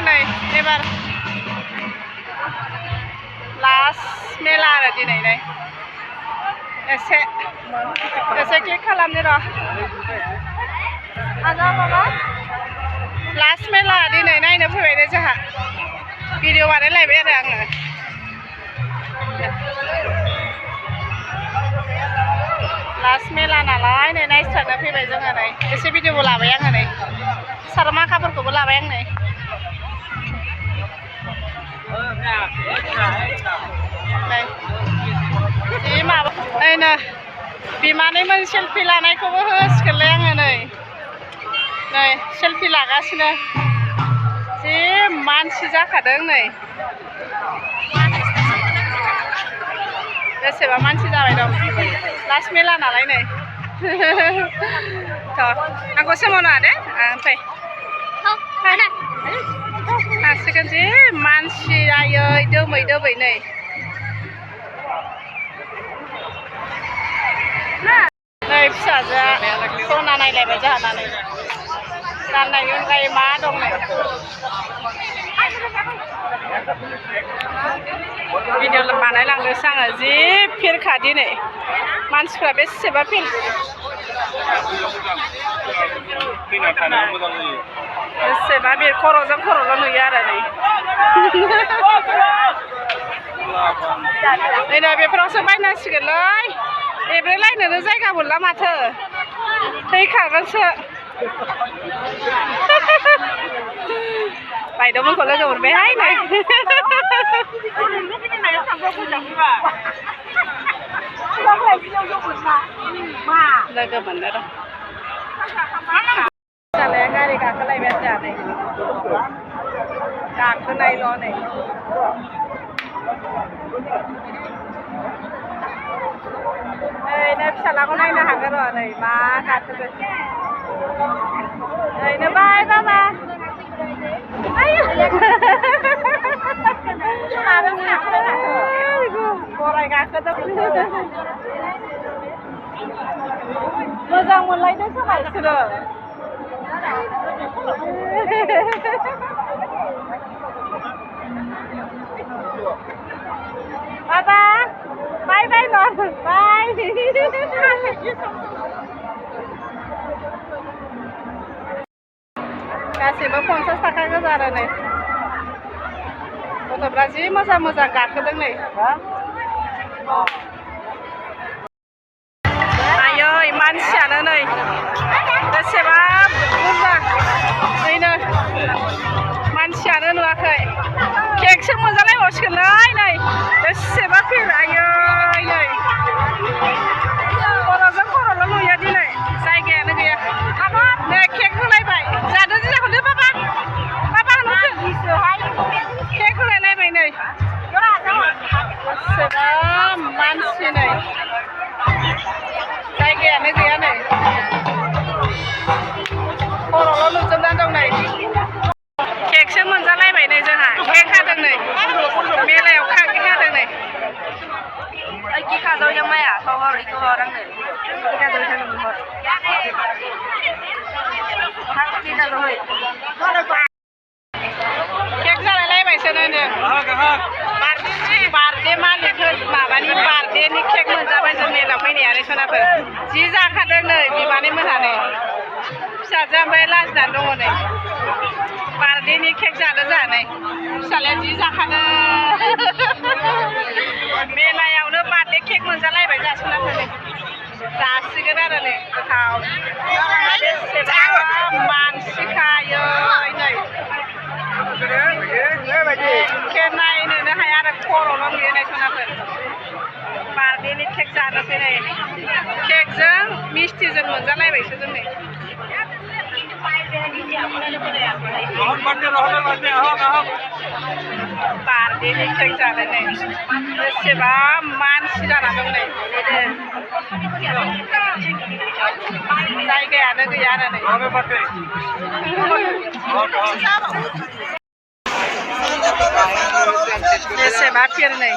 नै एबार लास्ट मेला आरो दिनै नै एसे केक खालामनि र' आजा बाबा लास्ट मेला दिनै नायनो फैबाय दे जोंहा भिडिअ बानायलायबाय आरो आङो लास्ट मेला नालाय नै नायस्रानो फैबाय जोङो नै एसे भिडिअबो लाबाय आङो नै सारमाखाफोरखौबो लाबाय आं नै जि माबा नायनो बिमानैमोन सेल्फि लानायखौबो होसिगोनलै आङो नै सेल्फि लागासिनो जि मानसि जाखादों नै बेसेबा मानसि जाबाय दं लास्ट मेला नालाय नै आंखौ सोमावनो दे ओमफ्राय हासिगोन जि मानसि आयै दोमै नै नै फिसाजोआ सना नायलायबाय जोंहा नै गाननायनि अनगायै मा दं नै भिडिअ बानायलांनोसो आङो जि फिरखा दिनै मानसिफ्रा बेसेबा फिर बेसेबा बे खर'जों खर'ल' नुयो आरो नै बेफोरावसो बायनांसिगोनलै एब्रेलायनोनो जायगा मोनला माथो थैखागोनसो बायद'मोनखौ लोगो मोनबायहाय नै लोगो मोननो र' फिसालाया गारि गाखोलायबाय जोंहा नै गाखोनायल' नै नै फिसालाखौ नायनो हागोन र' नै मा गाखोगोन नैनो बाय बाबा गराय गाखोदों मोजां मोनलायदों खोमा बिसोरो बाबा बाय बाय न बाय गासैबो 50 थाखा गोजा आरो नै गथ'फ्रा जि मोजां गाखोदों नै आयै मानसियानो नै बेसेबा बुरजा नैनो मानसियानो नुवाखै केकसो मोनजालायबावसिगोनलै नै बेसेबा फिर आयै नै खर'जों खर'ल' नुयो दिनै जायगायानो गैया नै केक होलायबाय जादो जाखौनो बाबा केक होलायलायबाय नै बेसेबा मानसि नै जायगायानो गैया नै खर'ल' नुजोबनानै दं नै केकसो मोनजालायबाय नै जोंहा केक हादों नै मेलायाव केक हादों नै কি খাজাও যাম মায়া খাওয়া রিকো হরাং নে কি খাজাও যাম হর হাত কি খাজাও হই केक जालायलायबायसो नै बार्थडे मालिक माबानि बार्थडेनि केक मोनजाबाय जों मेलायाव फैनाया रेसनाफोर जि जाखादों नै बिमानै मोनहा नै फिसाजो ओमफ्राय लाजिनानै दङ नै बार्थडेनि केक जानो जोंहा नै फिसालाया जि जाखादों मेलायावनो बार्थडे केक मोनजालायबाय जासनाफोर नै जासिगोन आरो नै गोथाव बेसेबा मानसिखायै नै नायनोनो हाया आरो खर'ल' नुयो नै सनाफोर बार्थडेनि केक जानोसै नै केकजों मिस्टिजों मोनजालायबायसो जों नै बार्थडेनि केक जानो नै बेसेबा मानसि जाना दं नै जायगायानो गैया आरो नै बेसेबा फिर नै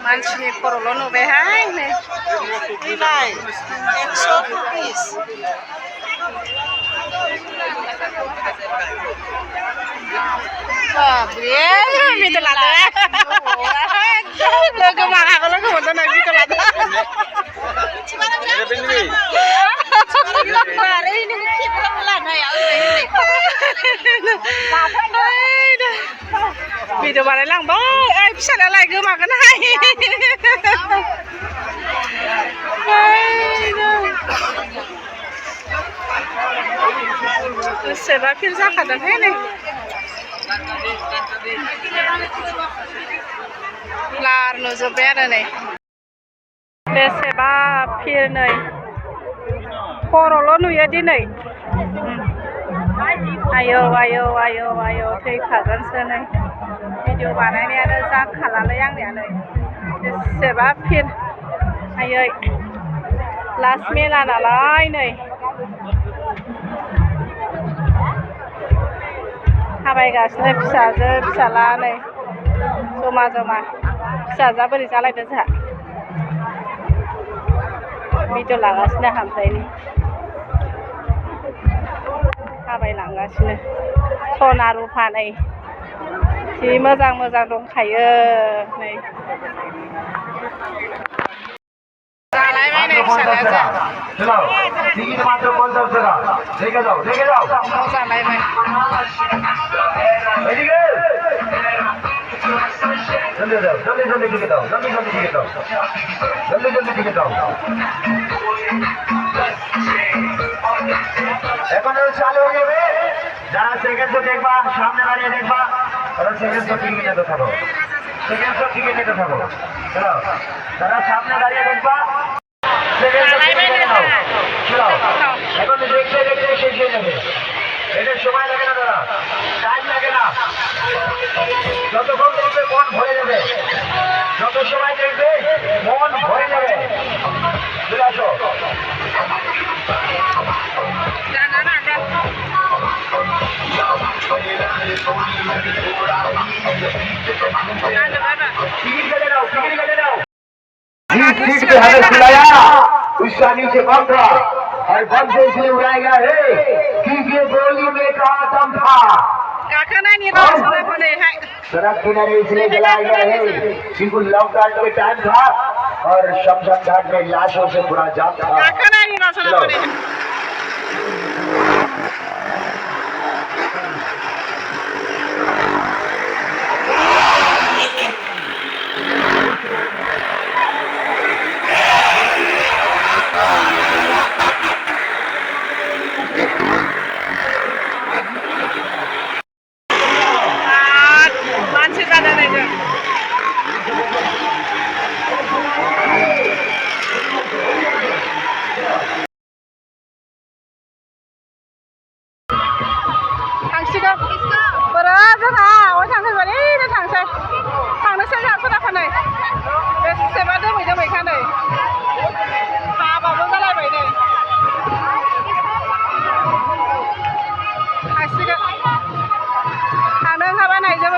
मानसिनि खर'ल' नुबायहाय नै 100 rupees เย้มีตลาดเลยเลิกก็มาค่ะก็เลิกก็หมดตอนไหนมีตลาดมีแต่มาในร่างบ้าไอ้พี่ฉันอะไรก็มากันให้เสร็จแล้วพี่จะขัดกันให้เลยลาโนโซเปียร์เลยเบสเซบ้าพี่เลยโคโรโลนุยดีเลยอายุเทขัดกันเสร็จเลยวิดีโอมาในนี้ได้สักขัดอะไรอย่างเนี้ยเลยเบสเซบ้าพี่อายุลาสเมลาอะไรเลยहाबायगासिनो फिसाजो फिसाला नै जमा जमा फिसाजोआ बोरै जालायदों जोंहा भिडिअ लागासिनो हामथायनि थाबायलांगासिनो सना रुफा नै जि मोजां मोजां दंखायो नै जालायबाय नै फिसालाया जोंहा টিকিট মাত্র 50 টাকা দেখে যাও जालायबाय এদিকে জলদি টিকিট দাও এখন চালু হয়ে যাবে যারা সেকেন্ড শো দেখবা সামনে দাঁড়িয়ে দেখবা তারা সেকেন্ড শো টিকিট নিতে থাকো চলো যারা সামনে দাঁড়িয়ে দেখবা এখন দেখতে শেষ হয়ে যাবে এটার সময় লাগে না দাদা টাইম লাগে না যতক্ষণ দেখবে মন ভরে যাবে যত সময় দেখবে মন ভরে যাবে চলে আসো टिकट केटे दाओ सीट पे हमें खिलाया उसका नीचे बम था और बम से इसलिए उड़ाया गया है कि ये गोली में का दम था सड़क किनारे इसलिए जलाया गया है क्योंकि लॉकडाउन के टाइम था और शमशान घाट में लाशों से पूरा जाम था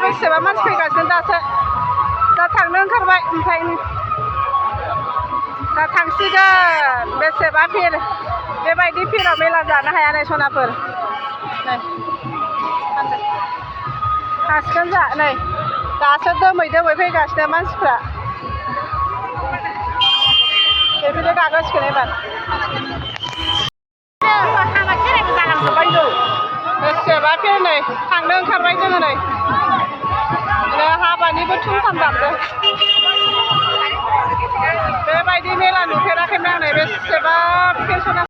बेसेबा मानसि फैगासिनो दासो दा थांनो ओंखारबाय ओमफ्राय दा थांसिगोन बेसेबा फिर बेबायदि फिराव मेला जानो हाया नै सनाफोर नै थांसिगोन जा नै दासो दोमै फैगासिनो मानसिफ्रा बेफोरो गागोसिगोन एबार बेसेबा फिर नै थांनो ओंखारबाय जोङो नै हाबानिबो थुमथाम दामदों बेबायदि मेला नुफेराखैमोन आं बेसेबा फेसना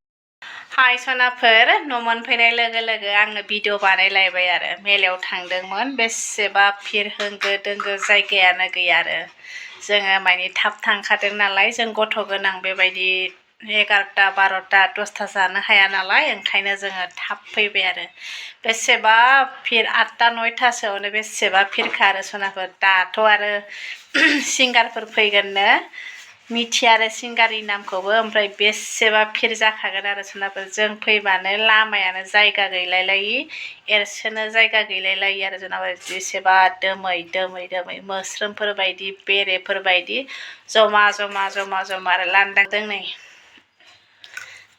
हाय सनाफोर न' मोनफैनाय लोगो लोगो आङो भिडिअ बानायलायबाय आरो मेलायाव थांदोंमोन बेसेबा फिर होंगो दोंगो जायगायानो गैया आरो जोङो माने थाब थांखादों नालाय जों गथ' गोनां बेबायदि 11टा 12टा 10टा जानो हाया नालाय ओंखायनो जोङो थाब फैबाय आरो बेसेबा फिर 8टा 9टासोआवनो बेसेबा फिरखा आरो सनाफोर दाथ' आरो सिंगारफोर फैगोननो मिथिया आरो सिंगारनि नामखौबो ओमफ्राय बेसेबा फिर जाखागोन आरो सनाफोर जों फैबानो लामायानो जायगा गैलायलायि एरसोनो जायगा गैलायलायि आरो सनाफोर बेसेबा दोमै मोस्रोमफोर बायदि बेरेफोर बायदि जमा आरो लांदां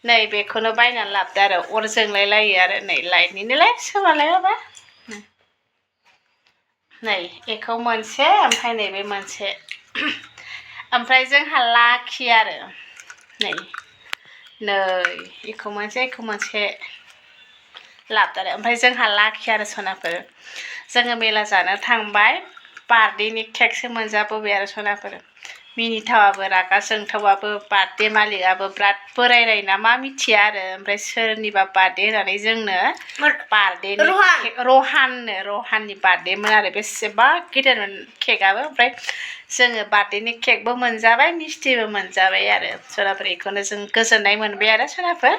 नै बेखौनो बायनानै लाबोदो आरो अर जोंलायलायो आरो नै लाइटनिनोलाय सोमालाय माबा नै बेखौ मोनसे ओमफ्राय नैबे मोनसे ओमफ्राय जोंहा लाखि आरो नै बेखौ मोनसे लाबदार ओमफ्राय जोंहा लाखि आरो सनाफोर जोङो मेला जानो थांबाय बार्थडेनि केकसो मोनजाबोबाय आरो सनाफोर मिनिथावाबो रागा जोंथावाबो बार्थडे मालिकआबो बिराद बोरायनाय ना मा मिथिया आरो ओमफ्राय सोरनिबा बार्थडे होननानै जोंनो बार्थडेनि रहाननि बार्थडेमोन आरो बेसेबा गिदिरमोन केकआबो ओमफ्राय जोङो बार्थडेनि केकबो मोनजाबाय मिस्टिबो मोनजाबाय आरो सनाफोर बेखौनो जों गोजोननाय मोनबाय आरो सनाफोर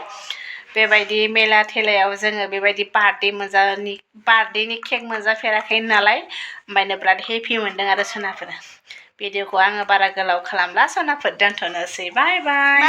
बेबायदि मेला थेलायाव जोङो बेबायदि बार्थडेनि केक मोनजाफेराखै नालाय ओमफ्रायनो बिराद हेपि मोनदों आरो सनाफोर भिडिअखौ आङो बारा गोलाव खालामला सनाफोर दोनथ'नोसै बाय बाय